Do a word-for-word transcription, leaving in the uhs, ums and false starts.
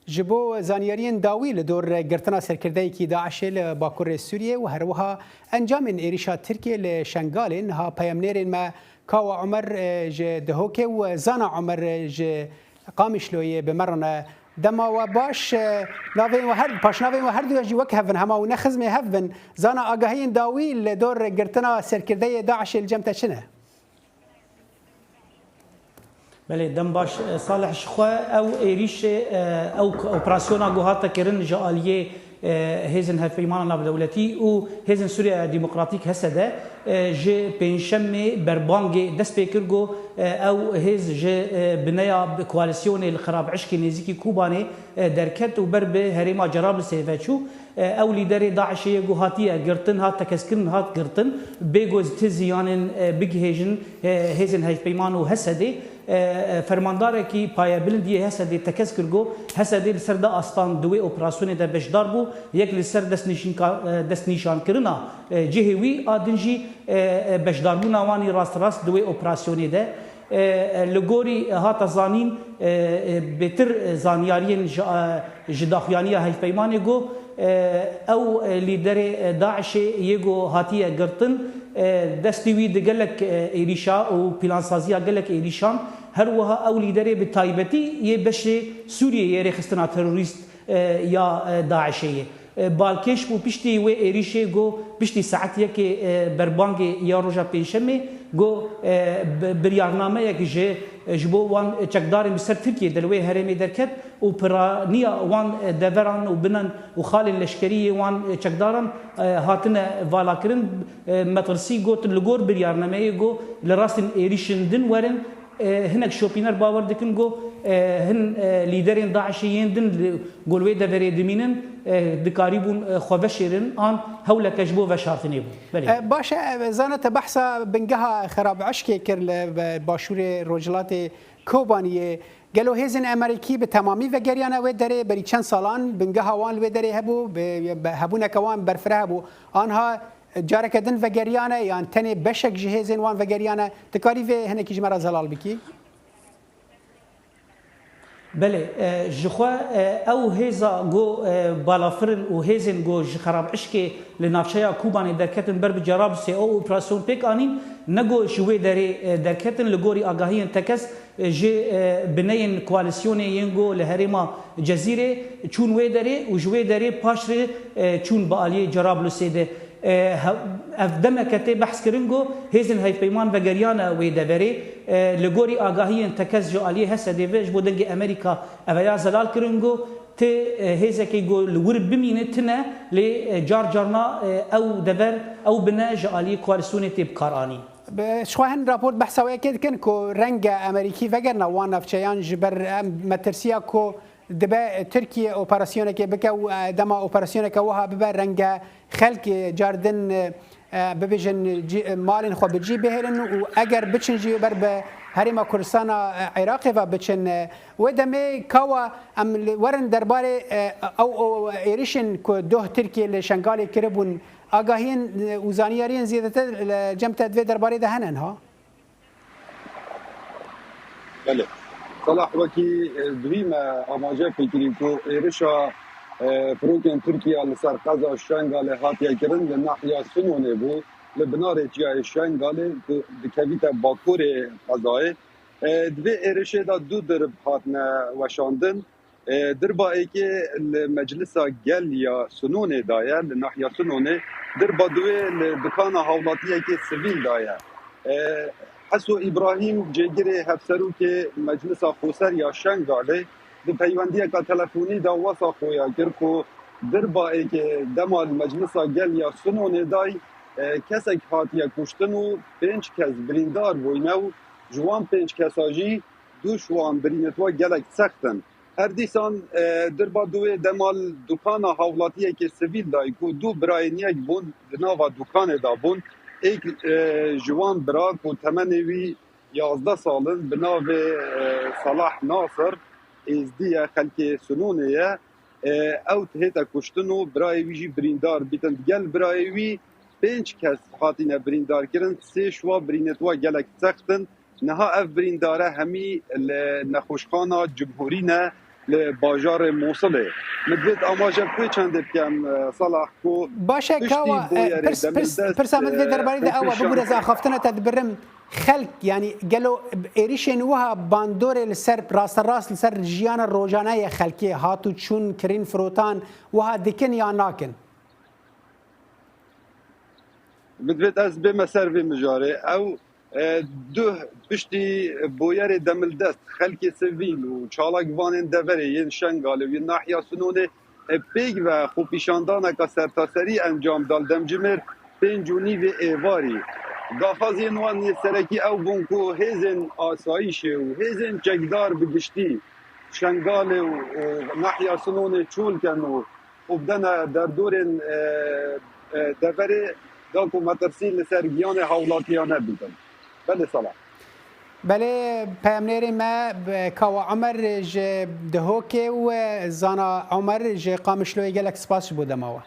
Ji bo zanyariyên dawî li dor girtina serkirdeyekî DAIŞê li Bakurê Sûriyê û herwiha encamên êrîşa Tirkiyê li Şengalê, niha peyamnêrên me Kawa Omer, e, ji Dihokê û Zana Omer, e, ji Qamişloyê bi me re ne. Dema we baş, e, navên we her, paşnavên we her du jî wek hev in, hema û ne xizmê hev bin. Zana, agahiyên dawî li dor girtina serkirdeyê DAIŞê li cem te çi ne? Belê, dem baş, e, Salih, ji xwe ew êrîşê, e, ew k-, operasyona ku hate kirin ji aliyê, e, hêzên hevpeymana navdewletî û hêzên Sûriya Demokratîk, H S D, e, ji pêncşemê berbangê dest pê kir ku, e, ew hêz ji, e, bineya bi koalîsyonê li Xirabişkê nêzîkî Kobanê, e, derket û ber bi herêma Cerablisê ve çû. E, ew lîderê DAIŞê yê ku hatiye girtin, hat tekezkirin, hat girtin, bê ku ti ziyanên, e, bigihêjin, e, hêzên hevpeyman û H S D'ê, e, e, fermandarekî payebilind yê H S D'ê tekez kir ku H S D li ser da astan di wê operasyonê de beşdar bû, yek li ser destnîşînka-, e, destnîşankirina, e, cihê wî, a din jî, e, e, beşdarbûna wanî rast rast di wê operasyonê de. E, e, li gorî hata zanîn, e, e, bêtir zanyariyên ji, e, ji daxuyaniya hevpeymanê got, e, ew, e, lîderê, e, DAIŞê yê ku hatiye girtin, e, destê wî di gelek, e, êrîşa û plansaziya gelek êrîşan, her wiha ew lîderê bi taybetî yê beşê Sûriyê yê rêxistina terorîst, e, ya, e, DAIŞê ye. E, balkêş bû piştî wê êrîşê, got, piştî saet yekê, e, berbangê ya roja pêncşemê, got, e, bi-, biryarnameyek ji, e, ji bo wan çekdarên bi ser Tirkiyê de li wê herêmê derket û piraniya wan, e, deveran û binan û xalên leşkerî yê wan, e, çekdaran, e, hatine valakirin. E, metirsî got, li gor biryarnameyê got, li rastîn êrîşên din werin, e, hinek şopîner bawer dikin ku, e, hin, e, lîderên DAIŞê yên din li, ku li wê deverê dimînin, e, dikarîbûn, e, xwe veşêrin an hewleke ji bo veşartinê bû. Belê. E, baş e, e, Zana, te behsa bingeha Xirabişkê kir li, e, başûrê rojhilatê Kobaniyê. Gelo hêzên Amerîkî bi temamî vegeriyane wê derê? Berî çend salan bingeha wan li wê derê hebû, bi, bi hebûneke wan berfireh hebû. Anha careke din vegeriyane yan tenê beşek ji hêzên wan vegeriyane? Dikarî vê hinekî ji me re zelal bikî? Belê, e, ji xwe, e, ew hêza ku, e, balafirin û hêzên ku ji Xerabişkê li navçeya Kobanê derketin ber bi Cerablusê ew operasyon pêk anîn, ne ku ji wê derê, e, derketin, li gorî agahiyên tekez, e, ji, e, bineyên koalîsyonê yên ku li herêma Cezîrê çûn wê derê û ji wê derê paşrê, e, çûn bi aliyê Cerablusê de. E, he-, ev demeke tê behs kirin ku hêzên hevpeyman vegeriyane wê deverê. E, li gorî agahiyên tekez ji aliyê H S D ve ji bo Dengê Amerîka eveya zelal kirin ku ti, e, hêzekê ku li wir bimîne tine, lê, e, car carna, e, ew dever, ew bine ji aliyê koalîsyonê tê bikaranîn. Bi-, ji xwe hin raport behsa wê yekê dikin ku renge Amerîkî vegerina wan navçeyan ji ber em metirsiya ku dibe Tirkiye operasyonekê bike û, e, dema operasyoneke wiha bibe renge xelk, e, cardin, e, e, bibêjin cî-, e, malên xwe bi cî bihêlin û eger biçin jî ber bi Herêma Kurdistana, e, Iraqê ve biçin. E, wê demê kawa em li, werin derbarê, e, ew, ew êrişên ku doh Tirkiye li Şengalê kiribûn, agahiyên, e, û zanyariyên zêdetir li cem te di vê derbarê de hene niha? Belê. Salah, wekî, e, dûvî me amaje pêkirî ku êrişa, e, firokên Tirkiye li ser qeza Şengalê hatiye kirin li nahiya Sinonê bû, li binarê çiyayê Şengalê di-, dikevîte bakurê qezayê. E, di vê êrişê de du dirib hatine weşandin. E, dirba êkê li Meclisa Gel ya Sinonê de ye, li nahiya Sinonê, dirba duwê li dikana hawlatiyekê sivîl de ye. E, Heso Îbrahîm, cêgirê hevserokê Meclisa Xweser ya Şengalê, di peywendiyeka telefonî de wesa xwe ya kir ku dirba êkê dema li Meclisa Gel ya Sinonê de, e, kesek hatiye kuştin û pênc kes birîndar bûyne û ji wan pênc kesa jî du ji wan birînetwe gelek sext in. Her dîsan, e, dirba duwê dema li dukana hawlatiyekê sivîl dayî ku du birayên yek bûn, di nava dukanê de bûn. Êk, e, ji wan bira ku temenê wî yazdeh sal in, bi navê, e, Salah Nasir, êzdî ye, xelkê Sinonê ye. E, ew dihête kuştin û birayê wî jî birîndar bîtin. Digel birayê wî pênc kes hatine birîndarkirin, sê ji wa birînetwa gelek sext in. Niha ev birîndare hemî li nexweşxana Cumhurî ne. li bajarê Mosilê. Min divêt amaje pê çendê bikem, e, Salah, ku Baş e, piştî kawa, e, bûyerê pirs, pirs, demildest, pirsa min divê e, derbarî de ew e, bibûre xweşan- zaxaftina te dibirim. Xelk, yanî gelo êrişên wiha bandorê li ser, rasterast li ser jiyana rojane ye xelkê, hat û çûn, kirîn, firotan, wiha dikin ya nakin? Min divêt ez bême ser vê mijarê. Ew, e, duh piştî bûyerê demildest xelkê sivîl û çalakvanên deverê yên Şengalê û yên nahiya Sinonê, e, pêk ve xwepîşandaneka sertaserî encam da li Demcimêr pênc û nîvê êvarî. Daxwazên wan yê serekî ew bûn ku hêzên asayîşê û hêzên çekdar bi giştî Şengalê û, e, nahiya Sinonê çol ken û û bidene derdorên, e, e, deverê, da ku metirsî li ser giyanê hawlatiya nebîtin. Belê Salah. Belê, peyamnêrê me, b-, Kawa Omer ji Dihokê û, e, Zana Omer ji Qamişloyê, gelek spas ji bo dema we.